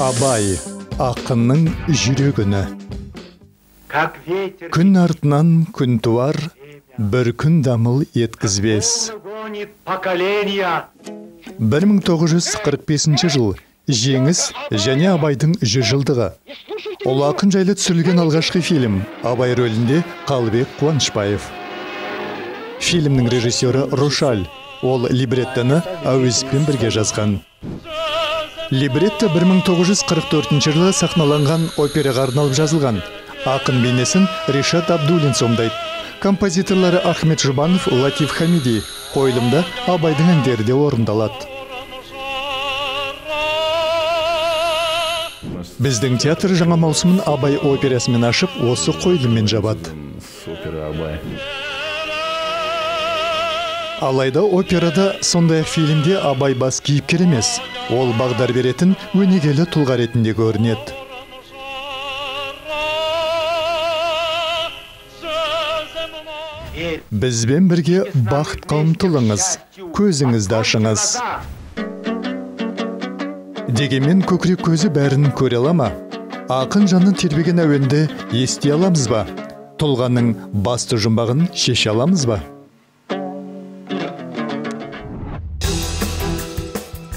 Абай, ақынның жүрегіні. Күн артынан күн туар, бір күн дамыл еткізбес. 1945 жыл Жеңіс және Абайдың 100 жылдығы. Ұлы ақын жайлы түсірілген алғашқы фильм. Абай рөлінде Қалыбек Қуанышбаев. Фильмнің режиссері Рошаль. Ол либреттоны Әуезовпен бірге жазған. Либретто 1944 жылы сахналанған операға арналып жазылған. Ақын бейнесін Ришат Абдуллин сомдайды. Композиторлары Ахмет Жұбанов, Латиф Хамиди. Қойылымда Абайдың әндері де орындалады. Біздің театр жаңа маусымын Абай операсымен ашып, осы қойылыммен жабады. Алайда операда, сондай-ақ фильмде Абай бас кейіпкер емес. Ол бағдар беретін өнегелі тұлға ретінде көрінеді. Бізбен бірге бақытқа ұмтылыңыз, көзіңізді ашыңыз. Дегенмен көкірек көзі бәрін көре ала ма? Ақын жанын тербеген әуенді ести аламыз ба? Тұлғаның басты жұмбағын шеше аламыз ба?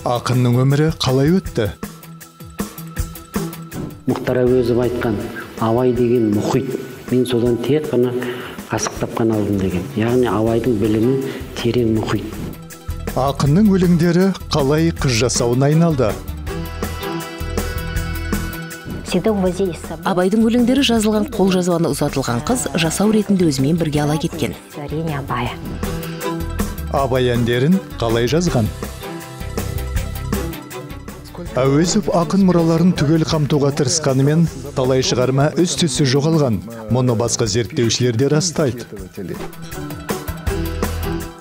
Ақынның өмірі қалай өтті? Мұхтар Әуезов айтқан, Абай деген мұхит. Мен содан тек қана қасықтап қана алдым деген. Яғни Абайдың білімі терең мұхит. Ақынның өлеңдері қалай қыз жасауына айналды? Абайдың өлеңдері жазылған қолжазбаны ұзатылған қыз жасау ретінде өзімен бірге ала кеткен. Абай әндерін қалай жазған? Әуезов ақын мұраларын түгел қамтуға тырысқанымен талай шығарма үз-түзсіз жоғалған. Мұны басқа зерттеушілер де растайды.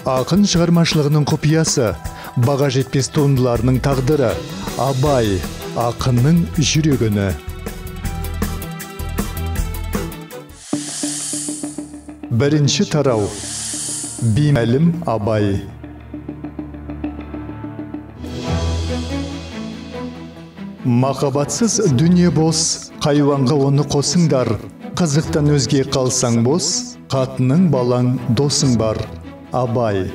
Ақын шығармашылығының құпиясы, баға жетпес туындыларының тағдыры. Абай, ақынның жүрегіні. Бірінші тарау. Беймәлім Абай. Махаббатсыз дүние бос, хайуанға оны қосыңдар. Қызықтан өзге қалсаң бос, қатының, балаң, досың бар. Абай.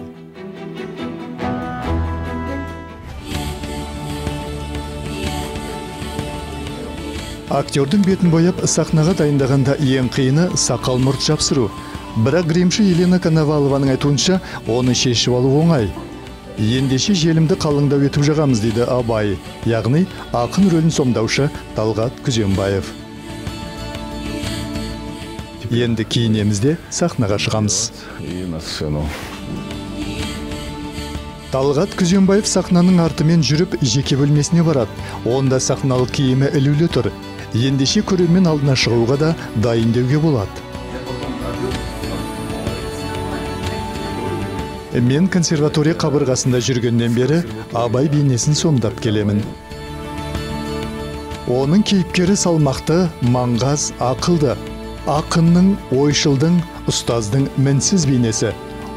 Актердің бетін бояп, сахнаға дайындағанда ең қиыны сақал мұрт жапсыру. Бірақ гримші Елена Коновалованың айтуынша, оны шешіп алу оңай. Ендеше желімді қалыңдау етіп жағамыз, дейді Абай, яғни ақын рөлін сомдаушы Талғат Күзембаев. Енді киінеміз де сахнаға шығамыз. Талғат Күзембаев сахнаның артымен жүріп жеке бөлмесіне барады. Онда сахналық киімі ілулі тұр. Ендеше көрермен алдына шығуға да дайын деуге болады. Мен консерватория қабырғасында жүргеннен бері Абай бейнесін сомдап келемін. Оның кейіпкері салмақты, маңғаз, ақылды. Ақынның, ойшылдың, ұстаздың мінсіз бейнесі.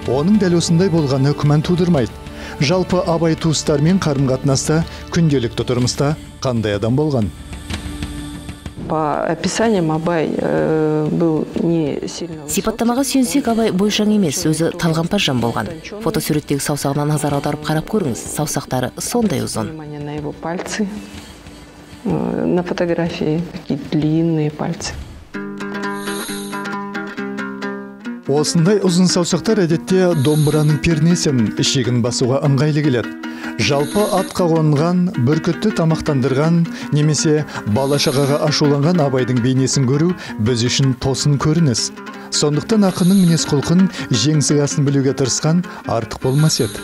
Оның дәл осындай болғаны күмән тудырмайды. Жалпы Абай туыстармен қарым-қатынаста, күнделікті тұрмыста қандай адам болған? По описаниям Абай был не сильно... Сипаттамаға сүйенсек, Абай бойшаң емес, өзі талғампаз жан болған. Фотосуреттегі саусағына назар аударып қарап көріңіз, саусақтары сондай ұзын. На его пальцы, на фотографии такие длинные пальцы. Осындай ұзын саусақтар әдетте домбыраның пернесін, ішегін басуға ыңғайлы келеді. Жалпы атқа қонған, бүркітті тамақтандырған, немесе бала-шағаға ашуланған Абайдың бейнесін көру біз үшін тосын көрініс. Сондықтан ақынның мінез-құлқын, жеңсігасын білуге тырысқан артық болмас еді.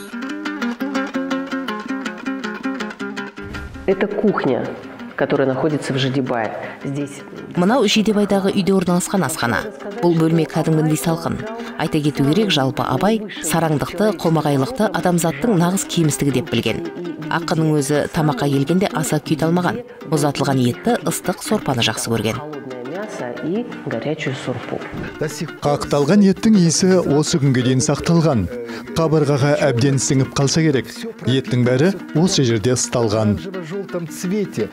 Это кухня, которая находится в Жидебае. Здесь... Мынау Жидебайдағы үйде орналасқан асхана. Бұл бөлме кәдімгідей салқын. Айта кету керек, жалпы Абай сараңдықты, қомағайлықты адамзаттың нағыз кемістігі деп білген. Ақынның өзі тамаққа келгенде аса күй талмаған. Ұзатылған етті, ыстық сорпаны жақсы көрген. мясо и горячую сурпу. Қақталған еттің иісі осы күнге дейін сақталған. Қабырғаға әбден сіңіп қалса керек. Еттің бәрі осы жерде ысталған. Желтом цвете.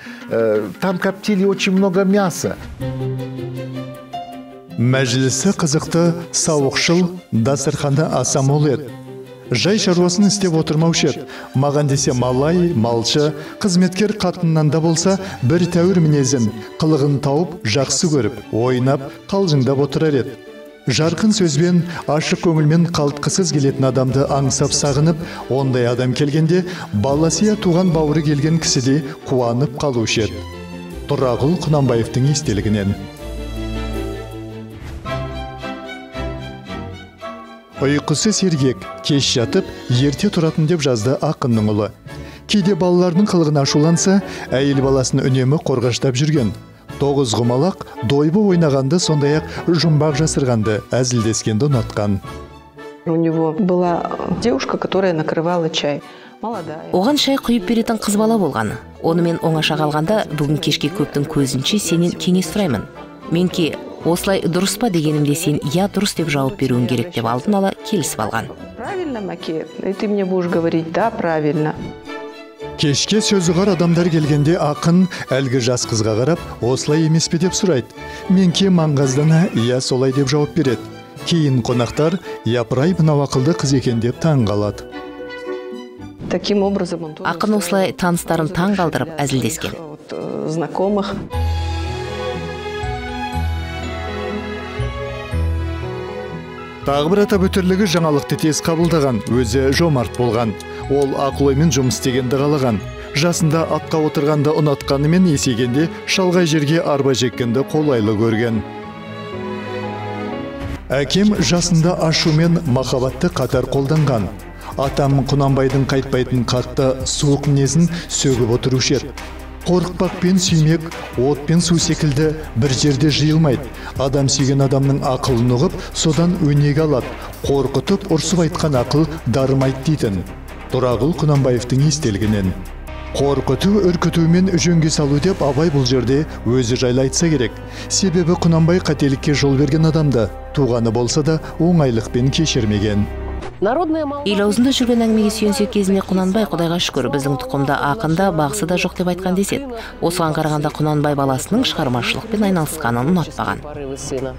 Там коптили очень много мяса. Мәжілісі қызықты, сауықшыл, дастарханы аса мол еді. Жай шаруасын істеп отырмаушы еді. Маған десе малай, малшы, қызметкер қатыннан да болса, бір тәуір мінезін, қылығын тауып, жақсы көріп, ойнап, қалжыңдап отырар еді. Жарқын сөзбен, ашық көңілмен қалтқысыз келетін адамды аңсап сағынып, ондай адам келгенде баласы я туған бауыры келген кісідей қуанып қалушы еді. Тұрағұл Құнанбаевтың естелігінен. Ұйқысы сергек, кеш жатып, ерте тұратын деп жазды ақынның ұлы. Кейде балаларының қылығына ашуланса, әйел баласын үнемі қорғаштап жүрген. Тоғыз құмалақ дойбы ойнағанды, сондай-ақ жұмбақ жасырғанды, әзілдескенді ұнатқан. У него была девушка, которая накрывала чай. Молодая. Оған шай құйып беретін қыз бала болған. Онымен оңаша қалғанда, бүгін кешке көптің көзінше сенен кеңес сұраймын. Менке, осылай дұрыс па дегенімде сен я дұрыс деп жауап беруің керек деп алдын ала келісіп алған. Правильно, Маке? И ты мне будешь говорить, да, правильно. Кешке сөзі ұғар адамдар келгенде ақын әлгі жас қызға қарап, осылай емес пе деп сұрайды. Менке маңғаздана, иә солай деп жауап береді. Кейін қонақтар, япырай, мынау ақылды қыз екен деп таң қалады. Таким образом он тоже Ақын осылай таныстарын таң қалдырып әзілдескен. вот, знакомых. Тағы бір атап өтерлігі, жаңалықты тез қабылдаған, өзі жомарт болған. Ол ақыл оймен жұмыс істегенді қалаған. Жасында атқа отырғанды ұнатқанымен, есейгенде шалғай жерге арба жеккенді қолайлы көрген. Әкем жасында ашу мен махаббатты қатар қолданған. Атам Құнанбайдың қайтпайтын қатты суық мінезін сөгіп отырушы еді. Қорықпақ пен сүймек, от пен су секілді бір жерде жиылмайды. Адам сүйген адамның ақылын ұғып, содан өнеге алады. Қорқытып, ұрсып айтқан ақыл дарымайды дейтін. Тұрағұл Құнанбаевтың естелігінен. Қорқыту, үркітумен жөнге салу деп Абай бұл жерде өзі жайлы айтса керек. Себебі Құнанбай қателікке жол берген адамды, туғаны болса да, оңайлықпен кешірмеген. Народная молва. Ел аузында жүрген әңгімеге сүйенсек, кезінде Құнанбай құдайға шүкір, біздің тұқымда ақын да, бақсы да жоқ деп айтқан деседі. Осыған қарағанда Құнанбай баласының шығармашылықпен айналысқанын ұнатпаған. Порывы сына.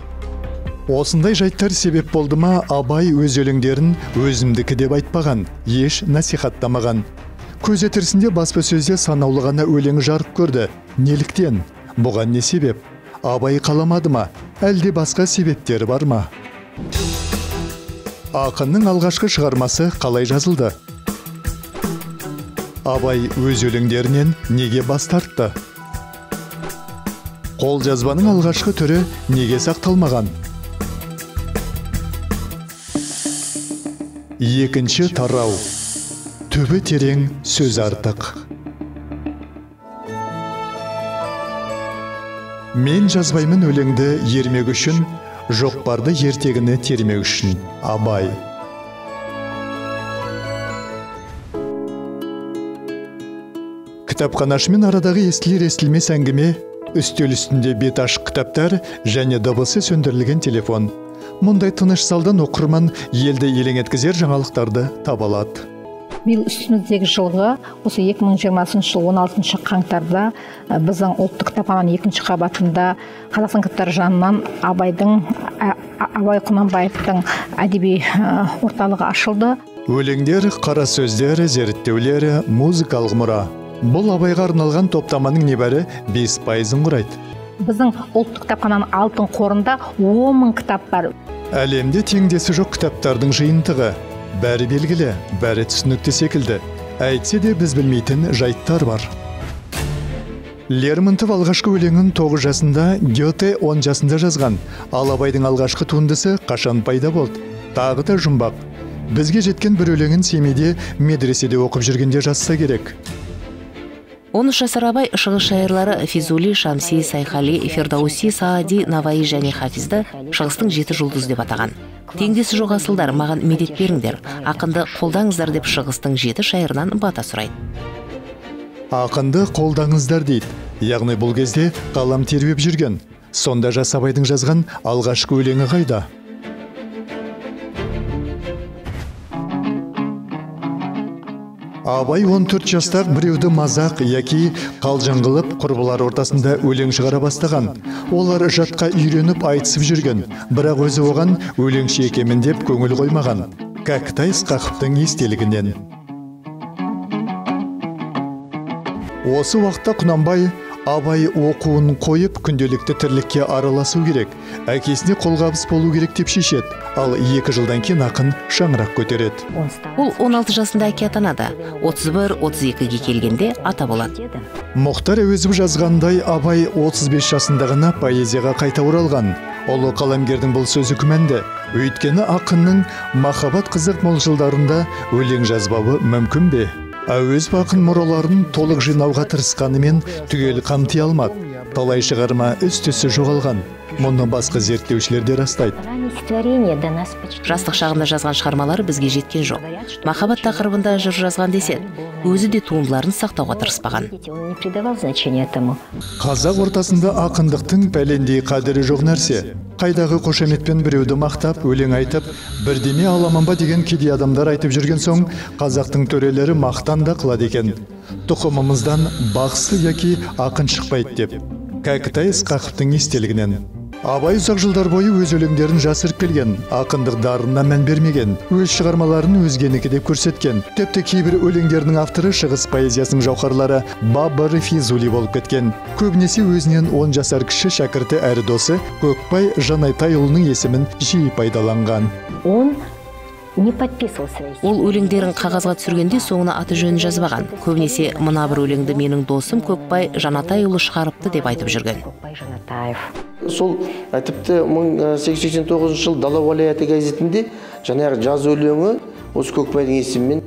Осындай жайттар себеп болды ма, Абай өз өлеңдерін өзімдікі деп айтпаған, еш насихаттамаған. Көзі тірісінде баспасөзде санаулы ғана өлеңі жарық көрді. Неліктен? Бұған не себеп? Абай қаламады ма? Әлде басқа себептері бар ма? Ақынның алғашқы шығармасы қалай жазылды? Абай өз өлеңдерінен неге бас тартты? Қолжазбаның алғашқы түрі неге сақталмаған? Екінші тарау. Түбі терең, сөз артық. Мен жазбаймын өлеңді ермек үшін, жоқ барды ертегіні термек үшін. Абай. Кітапханашымен арадағы естілер естілмес әңгіме, үстел үстінде бет ашық кітаптар және дыбысы сөндірілген телефон. Мұндай тыныш залдан оқырман елді елең еткізер жаңалықтарды таба алады. Биыл үстіміздегі жылғы, осы 2020 жыл 16 қаңтарда біздің ұлттық кітапхананың екінші қабатында Қазақстан кітаптары жанынан Абай Құнанбаевтың әдеби орталығы ашылды. Өлеңдер, қара сөздер, зерттеулер, музыкалық мұра. Бұл Абайға арналған топтаманың небәрі 5%-ын құрайды. Біздің ұлттық кітапхананың алтын қорында 10 мың кітап бар. Әлемде теңдесі жоқ кітаптардың жиынтығы. Бәрі белгілі, бәрі түсінікті секілді. Әйтсе де біз білмейтін жайттар бар. Лермонтов алғашқы өлеңін 9 жасында, Гёте 10 жасында жазған. Ал Абайдың алғашқы туындысы қашан пайда болды? Тағы да жұмбақ. Бізге жеткен бір өлеңін Семейде медреседе оқып жүргенде жазса керек. 13 жасар Абай шығыс шайырлары Физули, Шамси, Сайхали, Фердауси, Саади, Наваи және Хафизді шығыстың жеті жұлдызы деп атаған. Теңдесі жоқ асылдар, маған медет беріңдер, ақынды қолдаңыздар деп шығыстың жеті шайырынан бата сұрайды. Ақынды қолдаңыздар дейді. Яғни бұл кезде қалам тербеп жүрген. Сонда жас Абайдың жазған алғашқы өлеңі қайда? Абай 14 жастақ біреуді мазақ яки қалжың қылып құрбылар ортасында өлең шығара бастаған. Олар жатқа үйреніп айтысып жүрген, бірақ өзі оған өлеңші екенмін деп көңіл қоймаған. Кәкітай Ысқақовтың естелігінен. Осы уақытта Құнанбай Абай оқуын қойып, күнделікті тірлікке араласу керек, әкесіне қолғабыс болу керек деп шешеді. Ал 2 жылдан кейін ақын шаңырақ көтереді. Ол 16 жасында әке атанады, 31-32-ге келгенде ата болады. Мұхтар Әуезов жазғандай, Абай 35 жасында ғана поэзияға қайта оралған. Ұлы қаламгердің бұл сөзі күмәнді. Өйткені ақынның махаббат қызық мол жылдарында өлең жазбауы мүмкін бе? Әуезов ақын мұраларын толық жинауға тырысқанымен түгел қамти алмады. Талай шығарма із-түссіз жоғалған. Мұны басқа зерттеушілер де растайды. Жастық шағында жазған шығармалары бізге жеткен жоқ. Махаббат тақырыбында жыр жазған деседі, өзі де туындыларын сақтауға тырыспаған. Қазақ ортасында ақындықтың пәлендей қадірі жоқ нәрсе. Қайдағы қошеметпен біреуді мақтап, өлең айтып, бірдеме аламан ба деген кедей адамдар айтып жүрген соң, қазақтың төрелері мақтан да қылады екен. Тұқымымыздан бақсы яки ақын шықпайды деп. Кәкітай Ысқақовтың естелігінен. Абай ұзақ жылдар бойы өз өлеңдерін жасырып келген, ақындық дарынына мән бермеген, өз шығармаларын өзгенікі деп көрсеткен. Тіпті кейбір өлеңдерінің авторы шығыс поэзиясының жауһарлары Бабыр, Физули болып кеткен. Көбінесе өзінен 10 жасар кіші шәкірті әрі досы Көкбай Жанайтайұлының есімін жиі пайдаланған. Ол өлеңдерін қағазға түсіргенде соңына аты жөнін жазбаған. Көбінесе мына бір өлеңді менің досым Көкбай Жанатайұлы шығарыпты деп айтып жүрген. Сол тіпті 1889 жыл Дала уәлаяты газетінде жаңағы жаз өлеңі осы Көкбайдың есімімен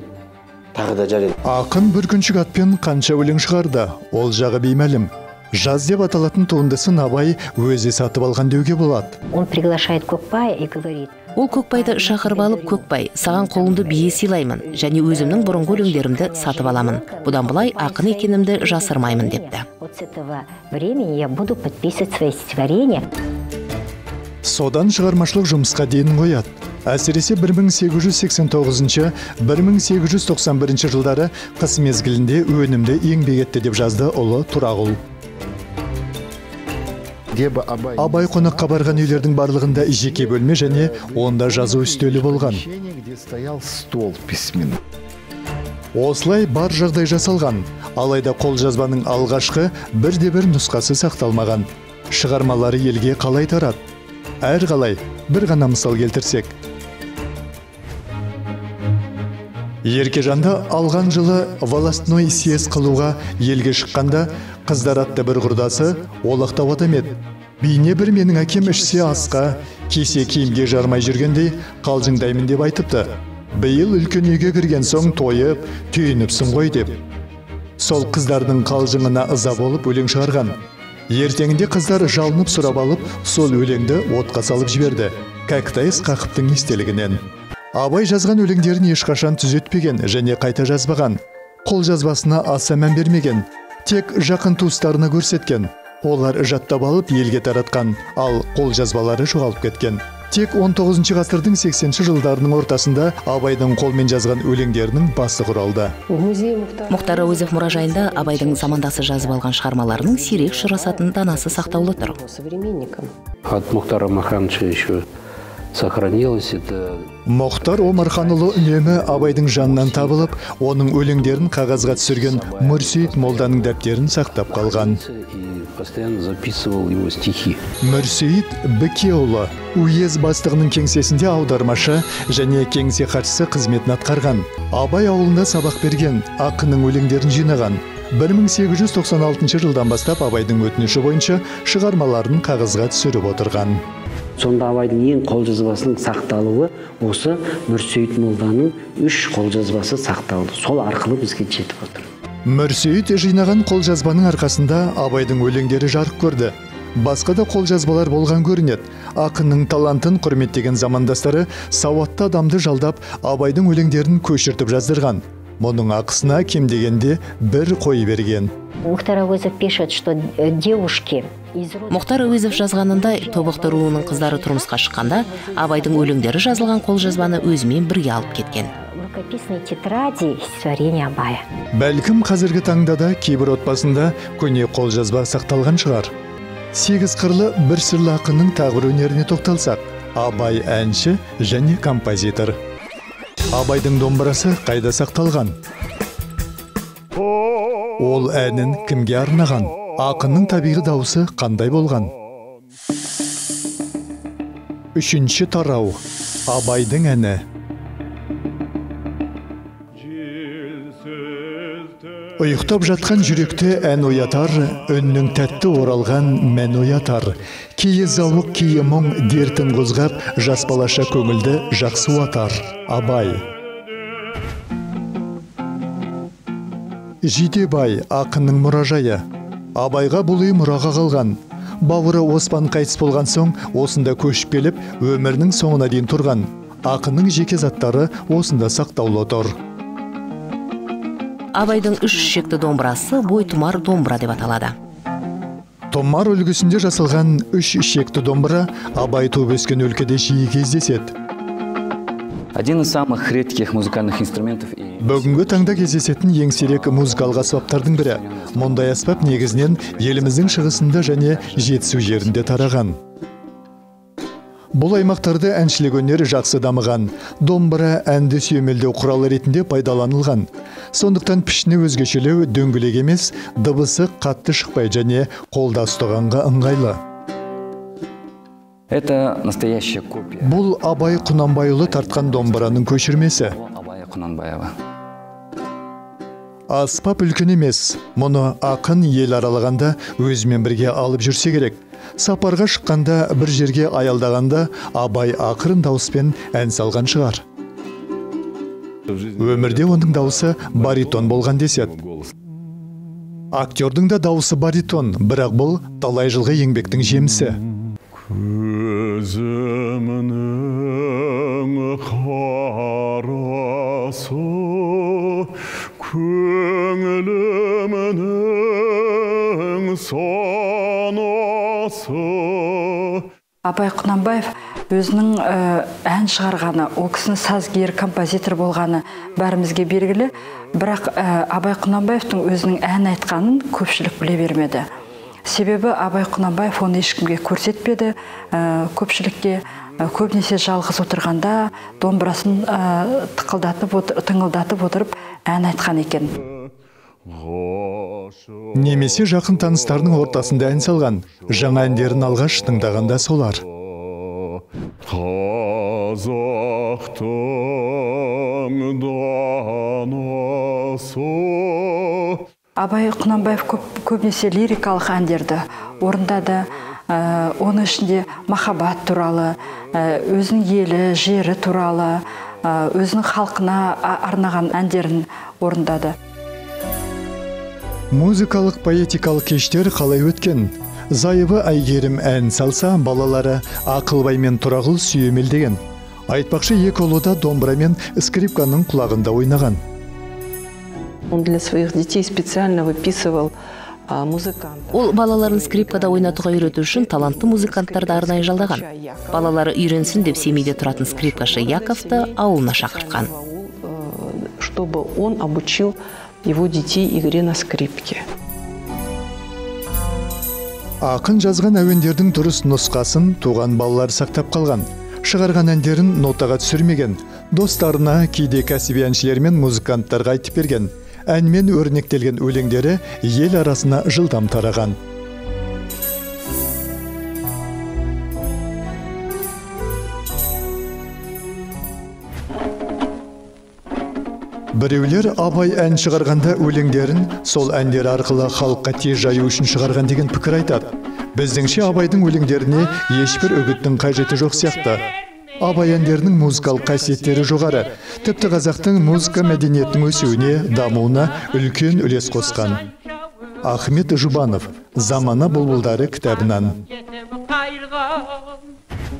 тағы да жарияланды. Ақын бүркеншік атпен қанша өлең шығарды, ол жағы беймәлім. Жаз деп аталатын туындысын Абай өзі сатып алған деуге болады. Он приглашает Көкбая и говорит: Ол Көкбайды шақырып алып, Көкбай, саған қолымды бие сыйлаймын және өзімнің бұрынғы өлеңдерімді сатып аламын. Бұдан былай ақын екенімді жасырмаймын депті. Вот с этого времени я буду подписывать свои стихотворения. Содан шығармашылық жұмысқа дейін қояды. Әсіресе 1889-1891 жылдары қыс мезгілінде өнімді еңбек етті деп жазды ұлы Тұрағұл. Абай қонаққа барған үйлердің барлығында жеке бөлме және онда жазу үстелі болған. Осылай бар жағдай жасалған, алайда қолжазбаның алғашқы бірде-бір нұсқасы сақталмаған. Шығармалары елге қалай тарады? Әр қалай, бір ғана мысал келтірсек. Еркежанды алған жылы волостной съезд қылуға елге шыққанда қыздар атты бір құрдасы олақтау адам еді. Бейне бір менің әкем ішсе асқа, кисе киімге жармай жүргендей қалжыңдаймын деп айтыпты. Биыл үлкен үйге кірген соң тойып, түйініпсің ғой деп. Сол қыздардың қалжыңына ыза болып өлең шығарған. Ертеңінде қыздар жалынып сұрап алып, сол өлеңді отқа салып жіберді. Кәкітай Ысқақовтың естелігінен. Абай жазған өлеңдерін ешқашан түзетпеген және қайта жазбаған. Қолжазбасына аса мән бермеген. Тек жақын туыстарына көрсеткен. Олар жаттап алып елге таратқан, ал қолжазбалары жоғалып кеткен. Тек 19 ғасырдың 80 жылдарының ортасында Абайдың қолмен жазған өлеңдерінің басы құралды. Мұхтар Әуезов мұражайында Абайдың замандасы жазып алған шығармаларының сирек ұшырасатын данасы сақтаулы тұр. От Мухтара Омархановича еще сохранилось это. Мұхтар Омарханұлы үнемі Абайдың жанынан табылып, оның өлеңдерін қағазға түсірген Мүрсейіт молданың дәптерін сақтап қалған. И постоянно записывал его стихи. Мүрсейіт Бікеұлы уезд бастығының кеңсесінде аудармашы және кеңсе хатшысы қызметін атқарған. Абай ауылында сабақ берген, ақынның өлеңдерін жинаған. 1896 жылдан бастап Абайдың өтініші бойынша шығармаларын қағазға түсіріп отырған. Сонда Абайдың ең қолжазбасының сақталуы осы Мүрсейіт молданың 3 қолжазбасы сақталды. Сол арқылы бізге жетіп отыр. Мүрсейіт жинаған қолжазбаның арқасында Абайдың өлеңдері жарық көрді. Басқа да қолжазбалар болған көрінеді. Ақынның талантын құрметтеген замандастары сауатты адамды жалдап, Абайдың өлеңдерін көшіртіп жаздырған. Мұның ақысына кем дегенде бір қой берген. Мұхтар Әуезов пишет, что девушки Мұхтар Әуезов жазғанындай, Тобықты руының қыздары тұрмысқа шыққанда Абайдың өлеңдері жазылған қолжазбаны өзімен бірге алып кеткен. Рукописные тетради стихотворения Абая. Бәлкім, қазіргі таңда да кейбір отбасында көне қолжазба сақталған шығар. Сегіз қырлы бір сырлы ақынның тағы бір өнеріне тоқталсақ, Абай әнші және композитор. Абайдың домбырасы қайда сақталған? Ол әнін кімге арнаған? Ақынның табиғи дауысы қандай болған? Үшінші тарау. Абайдың әні. Ұйықтап жатқан жүректе ән оятар, үннің тәтті оралған мән оятар. Кейі зауық, кейі мұң дертін қозғап, жас балаша көңілді жақсы уатар. Абай. Жидебай ақынның мұражайы. Абайға бұл үй мұраға қалған. Бауыры Оспан қайтыс болған соң, осында көшіп келіп, өмірінің соңына дейін тұрған. Ақынның жеке заттары осында сақтаулы тұр. Абайдың үш ішекті домбырасы бойтұмар домбыра деп аталады. Тұмар үлгісінде жасалған үш ішекті домбыра Абай туып өскен өлкеде жиі кездеседі. Один из самых редких музыкальных инструментов. Бүгінгі таңда кездесетін ең сирек музыкалық аспаптардың бірі. Мұндай аспап негізінен еліміздің шығысында және Жетісу жерінде тараған. Бұл аймақтарда әншілік өнер жақсы дамыған. Домбыра әнді сүйемелдеу құралы ретінде пайдаланылған. Сондықтан пішіні өзгешелеу, дөңгелек емес, дыбысы қатты шықпай және қолда ұстағанға ыңғайлы. Это настоящая копия. Бұл Абай Құнанбайұлы тартқан домбыраның көшірмесі. Абая Құнанбаева. Аспап үлкен емес. Мұны ақын ел аралағанда өзімен бірге алып жүрсе керек. Сапарға шыққанда, бір жерге аялдағанда Абай ақырын дауыспен ән салған шығар. Өмірде оның дауысы баритон болған деседі. Актердің да дауысы баритон, бірақ бұл талай жылғы еңбектің жемісі. Көзімнің қарасы, көңілімнің санасы. Абай Құнанбаев өзінің ән шығарғаны, ол кісінің сазгер, композитор болғаны бәрімізге белгілі. Бірақ Абай Құнанбаевтың өзінің ән айтқанын көпшілік біле бермеді. Себебі Абай Құнанбаев оны ешкімге көрсетпеді, көпшілікке. Көбінесе жалғыз отырғанда домбырасын тыңылдатып отырып ән айтқан екен. Немесе жақын таныстарының ортасында ән салған, жаңа әндерін алғаш тыңдағанда солар. Қазақтың данасы. Абай Құнанбаев көбінесе лирикалық әндерді орындады. Оның ішінде махаббат туралы, өзінің елі, жері туралы, өзінің халқына арнаған әндерін орындады. Музыкалық поэтикалық кештер қалай өткен? Зайыбы Әйгерім ән салса, балалары Ақылбай мен Тұрағұл сүйемелдеген. Айтпақшы, екі ұлы да домбыра мен скрипканың құлағында ойнаған. Он для своих детей специально выписывал музыкантов. Ол балаларын скрипкада ойнатуға үйрету үшін талантты музыканттарды арнайы жалдаған. Балалары үйренсін деп Семейде тұратын скрипкашы Яковты ауылына шақыртқан. Чтобы он обучил его детей игре на скрипке. Ақын жазған әуендердің дұрыс нұсқасын туған балалар сақтап қалған. Шығарған әндерін нотаға түсірмеген. Достарына, кейде кәсіби әншілер мен музыканттарға айтып берген. Әнмен өрнектелген өлеңдері ел арасына жылдам тараған. Біреулер Абай ән шығарғанда өлеңдерін сол әндер арқылы халыққа тез жаю үшін шығарған деген пікір айтады. Біздіңше Абайдың өлеңдеріне ешбір үгіттің қажеті жоқ сияқты. Абай әндерінің музыкалық қасиеттері жоғары. Тіпті қазақтың музыка мәдениетінің өсуіне, дамуына үлкен үлес қосқан. Ахмет Жұбанов, «Замана бұлбұлдары» кітабынан.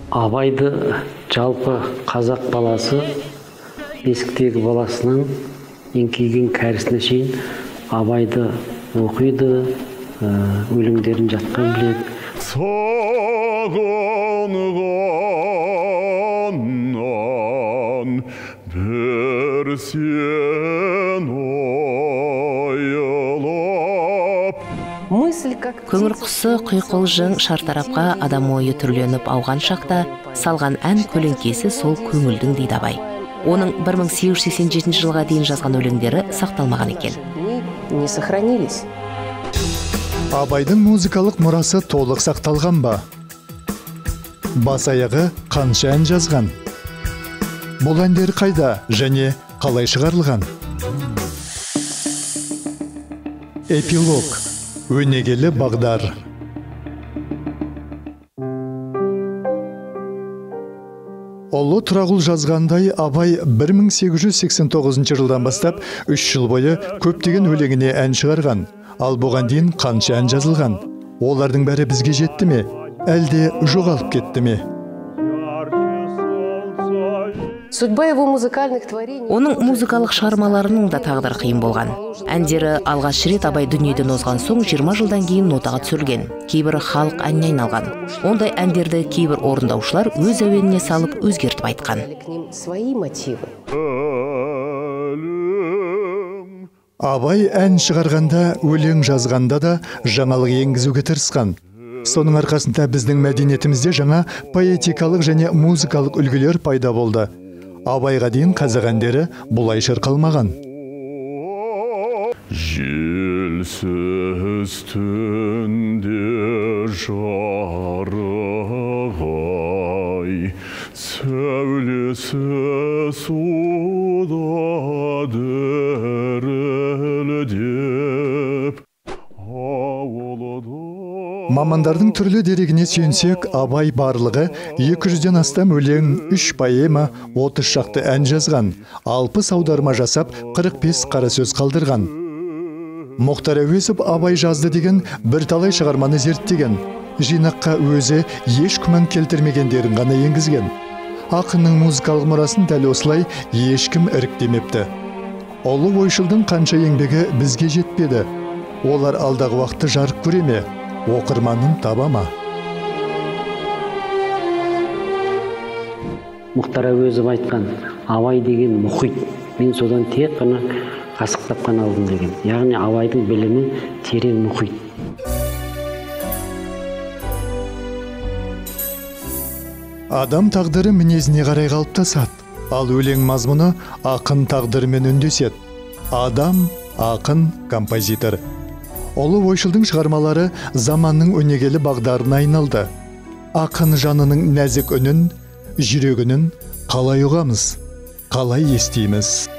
Абайды жалпы қазақ баласы бесіктегі баласынан еңкейген кәрісіне шейін Абайды оқиды, өлеңдерін жатқан біледі. Сағынғаннан бір сен ойлап. Көңіл құсы құйқылжың шартарапқа адам ойы түрленіп ауған шақта салған ән көлеңкесі сол көңілдің дейді Абай. Оның 1887 жылға дейін жазған өлеңдері сақталмаған екен. Не сохранились. Абайдың музыкалық мұрасы толық сақталған ба? Бас аяғы қанша ән жазған? Бұл әндер қайда және қалай шығарылған? Эпилог. Өнегелі бағдар. Ұлы Тұрағұл жазғандай, Абай 1889 жылдан бастап 3 жыл бойы көптеген өлеңіне ән шығарған. Ал бұған дейін қанша ән жазылған? Олардың бәрі бізге жетті ме? Әлде жоғалып кетті ме? Судьба его музыкальных творений. Оның музыкалық шығармаларының да тағдыры қиын болған. Әндері алғаш рет Абай дүниеден озған соң 20 жылдан кейін нотаға түсірілген. Кейбірі халық әніне айналған. Ондай әндерді кейбір орындаушылар өз әуеніне салып өзгертіп айтқан. Свои мотивы. Абай ән шығарғанда, өлең жазғанда да жаңалық енгізуге тырысқан. Соның арқасында біздің мәдениетімізде жаңа поэтикалық және музыкалық үлгілер пайда болды. Абайға дейін қазақ әндері бұлай шырқалмаған. Желсіз түнде жарық ай, сәулесі суда дірілдеп. Мамандардың түрлі дерегіне сүйенсек, Абай барлығы 200-ден астам өлең, 3 поэма, 30 шақты ән жазған, 60 аударма жасап, 45 қара сөз қалдырған. Мұхтар Әуезов Абай жазды деген бірталай шығарманы зерттеген. Жинаққа өзі еш күмән келтірмегендерін ғана енгізген. Ақынның музыкалық мұрасын дәл осылай ешкім іріктемепті. Ұлы ойшылдың қанша еңбегі бізге жетпеді. Олар алдағы уақытты жарық көре ме? Оқырманын таба ма? Мұхтар Әуезов айтқан, Абай деген мұхит. Мен содан тек қана қасық тапқан алдым деген. Яғни Абайдың білімі терең мұхит. Адам тағдыры мінезіне қарай қалыптасады. Ал өлең мазмұны ақын тағдырымен үндеседі. Адам, ақын, композитор. Ұлы ойшылдың шығармалары заманның өнегелі бағдарына айналды. Ақын жанының нәзік үнін, жүрегінің қалай ұғамыз, қалай естиміз?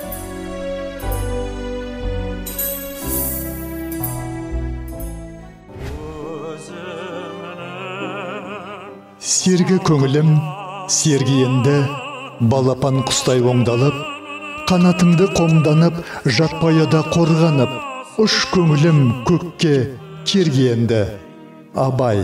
Сергі көңілім, сергі енді, балапан құстай оңдалып, қанатыңды қомданып, жатпаяда қорғанып, ұш көңілім көкке керге енді. Абай.